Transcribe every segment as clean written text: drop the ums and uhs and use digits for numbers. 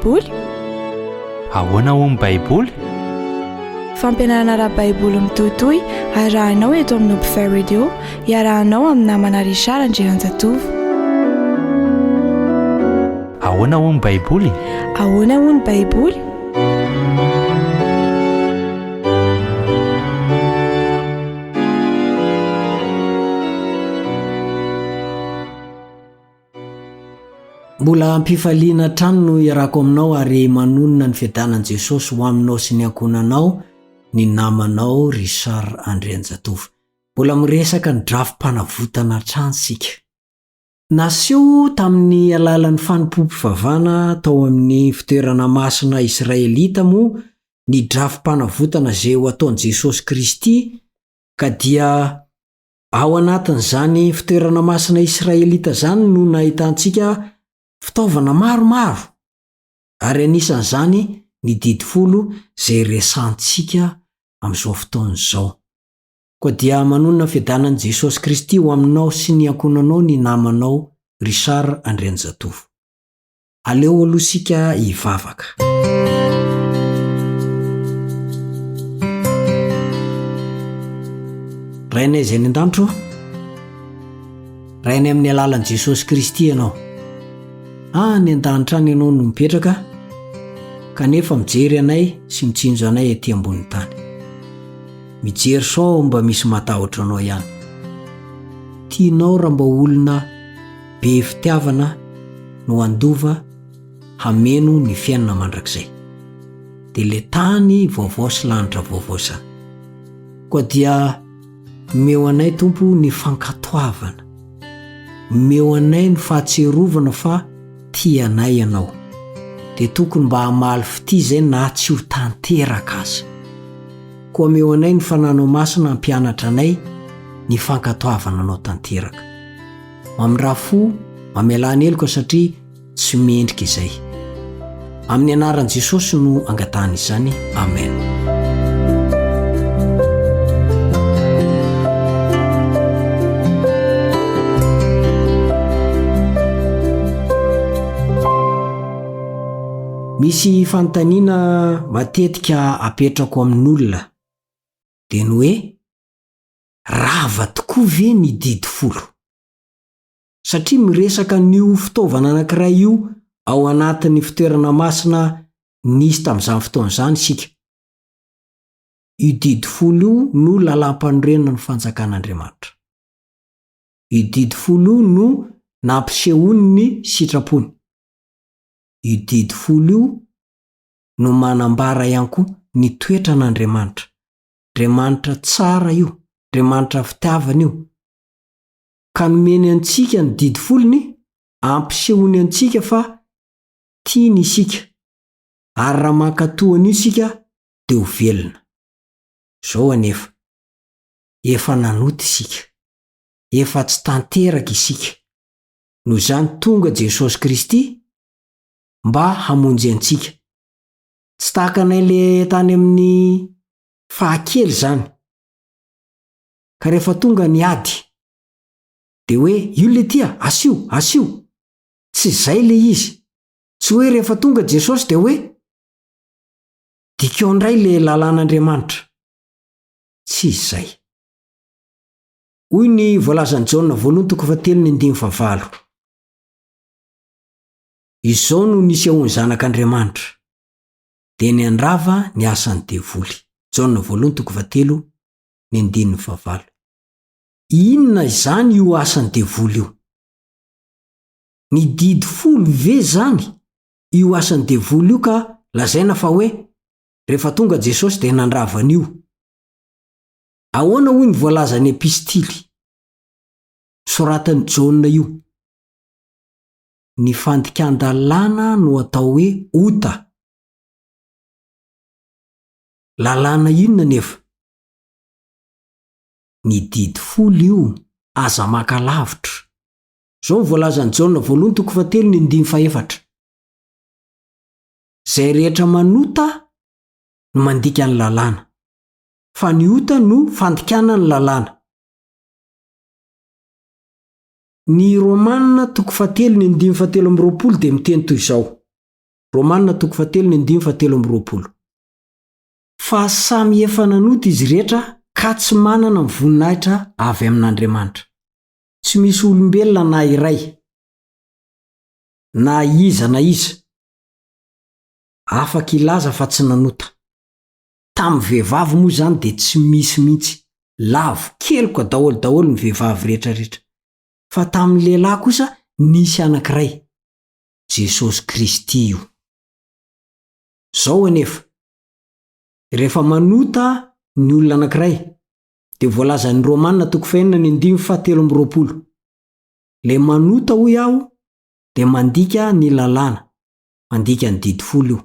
Baiboly? Ahoana hoy ny Baiboly? Fampianarana ara-baiboly mitohitohy arahinao eto amin'ny Hopefy Radio, iarahanao amin'ny namana Richard Andrianjatovo. Ahoana hoy ny Baiboly? Ahoana hoy ny Baiboly? Mbola am-pifaliana hatrany no iarako aminao ary manonona ny fiadanan'i Jesosy ho aminao sy ny ankohonanao ny namanao Richard Andrianjatovo. Mbola miresaka ny drafi-panavotana hatrany isika. Naseho tamin'ny alalan'ny fanompoam-pivavahana tao amin'ny fitoerana masina Israelita moa ny drafi-panavotana izay ho ataon'i Jesosy Kristy ka dia Ao anatin'izany fitoerana masina israelita izany no nahitantsika fitaovana maromaro, ary anisan'izany ny Didy Folo izay resahantsika amin'izao fotoana izao. Koa dia manonona fiadanan'i Jesosy Kristy ho aminao sy ny ankohonanao ny namanao Richard Andrianjatovo. Aleo aloha isika hivavaka. Rainay izay any an-danitra ô, Rainay amin'ny alalan'i Jesosy Kristy Ianao. Any an-danitra any Ianao no mipetraka, kanefa mijery anay sy mitsinjo anay ety ambonin'ny tany. Mijery sao mba misy matahotra Anao ihany. Tianao raha mba olona be fitiavana no handova hameno ny fiainana mandrakizay. Dia le tany vaovao sy lanitra vaovao izany. Koa dia omeo anay Tompo ny fankatoavana. Omeo anay ny fahatsiarovana fa tia anay Ianao. Dia tokony mba hamaly fitia izay na tsy ho tanteraka aza. Koa omeo anay ny Fananao Masina hampianatra anay ny fankatoavana Anao tanteraka. Mamindrà fo, mamelà ny heloka satria tsy mendrika izay. Amin'ny anaran'i Jesosy no angatahana izany. Amen. Misy fanontaniana matetika apetrako amin'olona dia ny hoe Rava tokoa ve ny didy folo? Satria miresaka an'io fitaovana anankiray io ao anatin'ny fitoerana masina nisy tamin'izany fotoana izany isika. Io didy folo io no lalàmpanorenan'ny fanjakan'Andriamanitra. Io didy folo io no nampisehoany ny sitrapony. Io didy folo io no manambara ihany koa ny toetran'Andriamanitra. Andriamanitra tsara io, Andriamanitra fitiavana io, ka nomeny antsika ny didy folony ampisehoany antsika fa tiany isika, ary raha mankatò an'io isika dia ho velona. Izao anefa, efa nanota isika, efa tsy tanteraka isika, noho izany tonga Jesosy Kristy mba hamonjy antsika. Tsy tahaka anay le tany amin'ny fahakely izany. Ka rehefa tonga ny ady, dia hoe io le tia, asio, asio. Tsy izay le izy. Tsy hoe rehefa tonga Jesosy dia hoe dikao indray le lalàn'Andriamanitra. Tsy izay. Hoy ny voalazan'i Jaona voalohany toko fahatelo ny andininy fahavalo. Izao no nisehoan'ny Zanak'Andriamanitra, dia ny handrava ny asan'ny devoly. Jaona voalohany toko fahatelo ny andininy fahavalo. Inona izany io asan'ny devoly io? Ny didy folo ve izany io asan'ny devoly io ka lazaina fa hoe rehefa tonga Jesosy dia nandrava an'io? Ahoana hoy ny voalazan'ny epistily soratan'i Jaona io? Ny fandikan-dalàna no atao hoe ota. Lalàna inona anefa? Ny didy folo io, aza maka lavitra. Izao no voalazan'i Jaona voalohany toko fahatelo ny andininy fahefatra. Izay rehetra manota no mandika ny lalàna, fa ny ota no fandikana ny lalàna. Ny Romana toko fahatelo ny andininy fahatelo amby roapolo dia miteny toy izao. Romana toko fahatelo ny andininy fahatelo amby 20. Fa samy efa nanota izy rehetra ka tsy manana ny voninahitra avy amin'Andriamanitra. Tsy misy olombelona na iray, na iza na iza, afaka hilaza fa tsy nanota. Tamin'ny vehivavy moa izany dia tsy misy mihitsy, lavo keloka daholo daholo ny vehivavy rehetra rehetra. Fa tamin'ny lehilahy kosa nisy anankiray, Jesosy Kristy io. Zao anefa, rehefa manota ny olona anankiray, dia voalazan'ny Romana toko fahenina ny andininy fahatelo amby 20. Ilay manota hoy aho dia mandika ny lalàna, mandika ny didy folo io.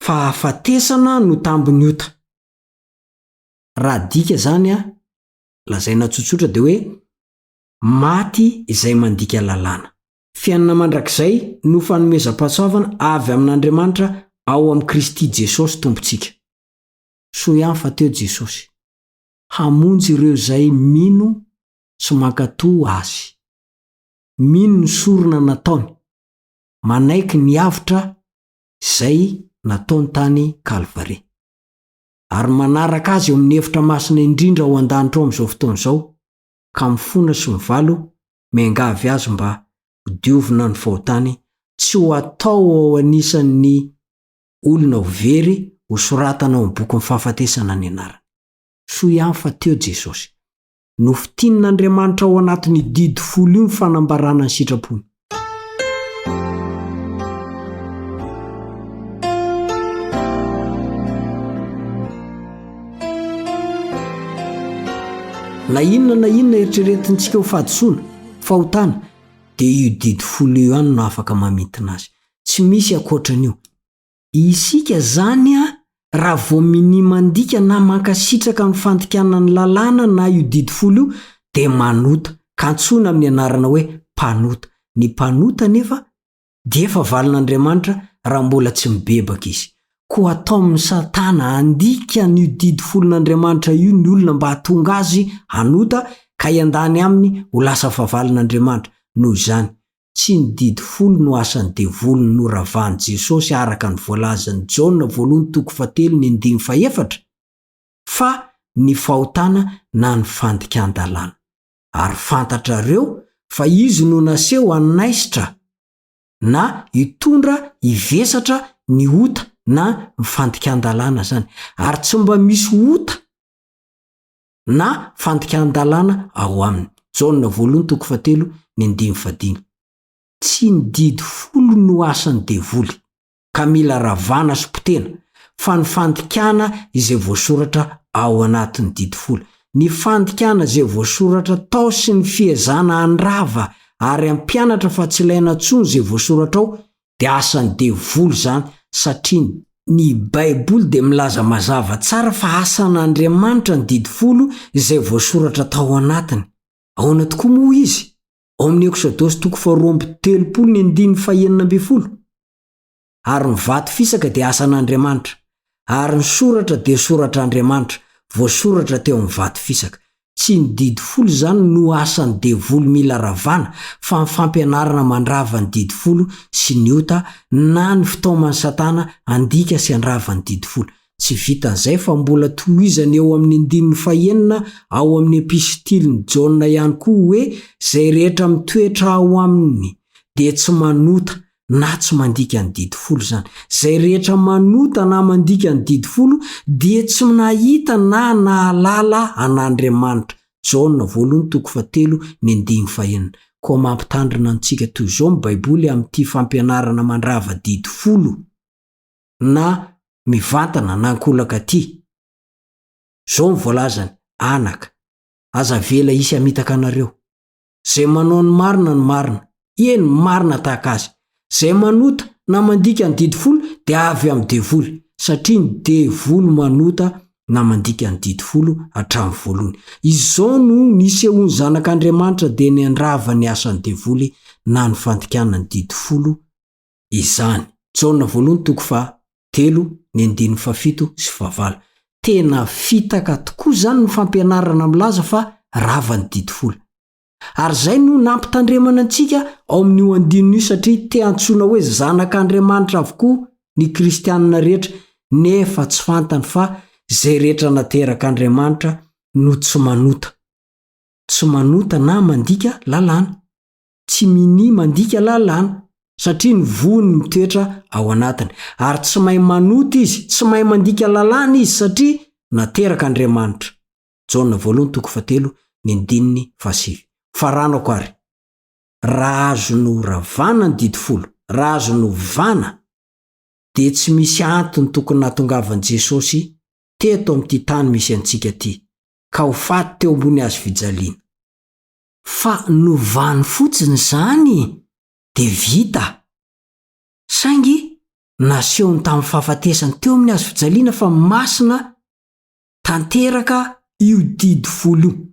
Fahafatesana no tambin'ny ota. Raha adika izany an, lazaina tsotsotra dia hoe maty izay mandika lalàna. Fiainana mandrakizay no fanomezam-pahasoavana avy amin'Andriamanitra ao amin'i Kristy Jesosy Tompontsika. Soa ihany fa teo Jesosy, hamonjy ireo izay mino sy mankatò Azy, mino ny sorona nataony, manaiky ny avotra izay nataony tany Kalvary, ary manaraka Azy eo amin'ny efitra masina indrindra ao an-danitra ao amin'izao fotoana izao, ka mifona sy mivalo, miangavy Azy mba ho diovina ny fahotany, tsy ho atao ao anisan'ny olona ho very, ho soratana ao amin'ny bokin'ny fahafatesana ny anarany. Soa ihany fa teo Jesosy. Nofintinin'Andriamanitra ao anatin'io didy folo io ny fanambarana ny sitrapony. Na inona na inona eritreretintsika ho fahadisoana, fahotana, dia io didy folo io ihany no afaka mamintina azy. Tsy misy ankoatran'io. Isika zany an, raha vao minia mandika na mankasitraka ny fandikana ny lalàna na io didy folo io dia manota, ka antsoina amin'ny anarana hoe mpanota. Ny mpanota anefa dia efa valin'Andriamanitra raha mbola tsy mibebaka izy. Koa ataomin'i Satana handika an'io didy folon'Andriamanitra io ny olona mba hahatonga azy hanota ka hiandany aminy ho lasa fahavalon'Andriamanitra. Noho izany, tsy ny didy folo no asan'ny devoly noravan'i Jesosy araka ny voalazan'i Jaona voalohany toko fahatelo ny andininy fahefatra, fa ny fahotana na ny fandikan-dalàna. Ary fantatrareo fa izy no naseho hanaisitra na hitondra hivesatra ny ota na ny fandikan-dalàna izany. Ary tsy mba misy ota na fandikan-dalàna ao aminy. Jaona voalohany toko fahatelo ny andininy fahadimy. Tsy ny didy folo no asan'ny devoly, ka mila ravana sy potehina, fa ny fandikana izay voasoratra ao anatin'ny didy folo. Ny fandikana izay voasoratra tao sy ny fiezana handrava ary hampianatra fa tsy ilaina intsony izay voasoratra ao dia asan'ny devoly izany satria ny Baiboly dia milaza mazava tsara fa asan'Andriamanitra ny didy folo izay voasoratra tao anatiny. Ahoana tokoa moa izy? Ao amin'ny Eksodosy toko faharoa amby telopolo ny andininy fahenina ambin'ny folo. Ary ny vato fisaka dia asan'Andriamanitra, ary ny soratra dia soratr'Andriamanitra, voasoratra teo amin'ny vato fisaka. Tsy ny didy folo izany no asan'ny devoly mila ravana, fa ny fampianarana mandrava ny didy folo sy ny ota, na ny fitaoman'i Satana handika sy handrava ny didy folo. Tsy vitan'izay fa mbola tohizany eo amin'ny andininy fahenina ao amin'ny epistilin'i Jaona ihany koa hoe izay rehetra mitoetra ao aminy dia tsy manota na tsy mandika ny didy folo izany. Izay rehetra manota na mandika ny didy folo dia tsy nahita na nahalala an'Andriamanitra. Jaona voalohany toko fahatelo ny andininy fahenina. Koa mampitandrina antsika toy izao ny Baiboly amin'ity fampianarana mandrava didy folo na mivantana na ankolaka ity. Izao ny voalazany, Anaka, aza avela hisy hamitaka anareo. Izay manao ny marina no marina, eny, marina tahaka azy. Izay manota na mandika ny didy folo dia avy amin'ny devoly, satria ny devoly manota na mandika ny didy folo hatramin'ny voalohany. Izao no nisehoan'ny Zanak'Andriamanitra dia ny handrava ny asan'ny devoly na ny fandikana ny didy folo izany. Jaona voalohany toko faha telo ny andininy fahafito sy fahavalo. Tena fitaka tokoa izany ny fampianarana milaza fa rava ny didy folo. Ary izay no nampitandremana antsika ao amin'io andininy io satria te antsoina hoe zanak'Andriamanitra avokoa ny kristianina rehetra nefa tsy fantany fa izay rehetra naterak'Andriamanitra no tsy manota. Tsy manota na mandika lalàna. Tsy minia mandika lalàna satria ny voany mitoetra ao anatiny. Ary tsy mahay manota izy, tsy mahay mandika lalàna izy satria naterak'Andriamanitra. Jaona voalohany toko fahatelo ny andininy fahasivy. Faranako ary, raha azo noravana ny didy folo, raha azo novana, dia tsy misy antony tokony nahatongavan'i Jesosy teto amin'ity tany misy antsika ity, ka ho faty teo ambony hazo fijaliana. Fa novany fotsiny izany dia vita. Saingy nasehony tamin'ny fahafatesany teo amin'ny hazo fijaliana fa masina tanteraka io didy folo io.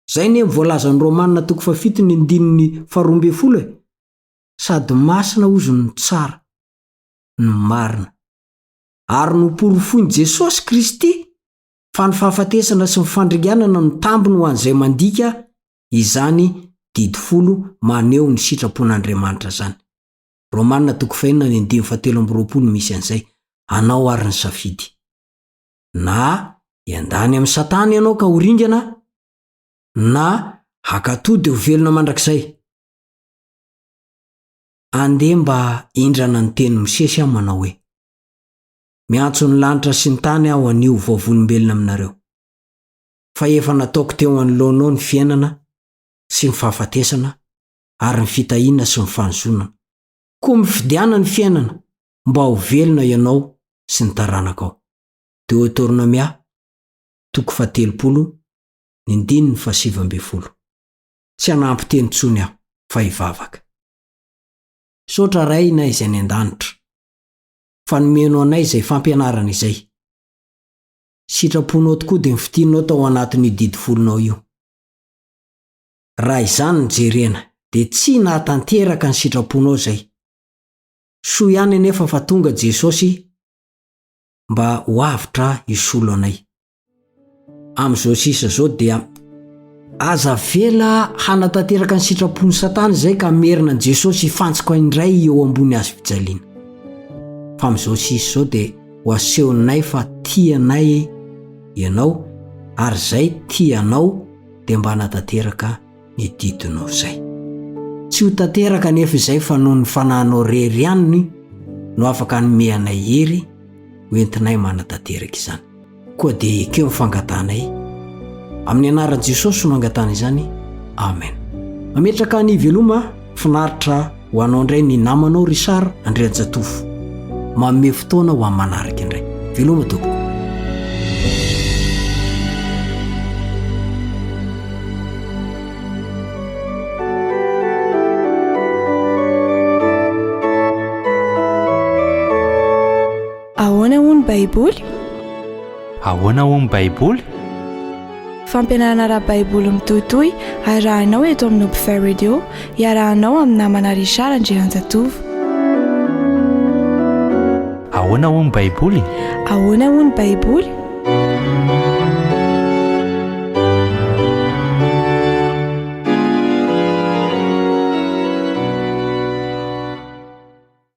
Izay anie ny voalazan'ny Romana toko fahafito ny andininy faharoa ambin'ny folo e! Sady masina hozy no tsara, no marina. Ary noporofoin'i Jesosy Kristy fa ny fahafatesana sy ny fandringanana no tambiny ho an'izay mandika izany didy folo maneho ny sitrapon'Andriamanitra izany. Romana toko fahenina ny andininy fahatelo amby roapolo no misy an'izay. Anao ary ny safidy. Na hiandany amin'i Satana ianao ka ho ringana, na hankatò dia ho velona mandrakizay. Andeha mba hindrana ny tenin'i Mosesy aho manao hoe, Miantso ny lanitra sy ny tany aho anio ho vavolombelona aminareo, fa efa nataoko teo anoloanao ny fiainana sy ny fahafatesana ary ny fitahiana sy ny fanozonana. Koa mifidiana ny fiainana mba ho velona ianao sy ny taranakao. Deoteronomia, toko fahatelopolo, ny ndininy fahasivy ambin'ny folo. Tsy hanampy teny intsony aho, fa hivavaka. Misaotra Ray na izay any an-danitra, fa nomeno anay izay fampianarana izay. Sitraponao tokoa dia nifidinao tao anatin'io didy folonao io. Raha izany no jerena, dia tsy nahatanteraka ny sitraponao izay. Soa ihany anefa fa tonga Jesosy mba ho avotra hisolo anay. Amin'izao sisa izao dia aza avela hanatanteraka ny sitrapon'i Satana izay ka hamerina an'i Jesosy hifantsika indray eo ambony hazo fijaliana. Fa amin'izao sisa izao dia ho asehonay fa tianay ianao ary izay tia anao dia mba hanatanteraka ny didinao izay. Tsy ho tanteraka anefa izay fa noho ny fanahinao rery ihany no afaka hanome anay hery ho entinay manatanteraka izany. Koa dia ekeo ny fangatahanay. Amin'ny anaran'i Jesosy no angatahana izany. Amen. Mametraka ny veloma finaritra ho anao indray ny namanao Richard Andrianjatovo. Manome fotoana ho amin'ny manaraka indray. Veloma tompoko. Ahoana hoy ny Baiboly? Ahoana hoy ny Baiboly? Fampianarana ara-baiboly mitohitohy arahinao eto amin'ny Hopefy Radio, iarahanao amin'ny namana Richard Andrianjatovo. Ahoana hoy ny Baiboly? Ahoana hoy ny Baiboly?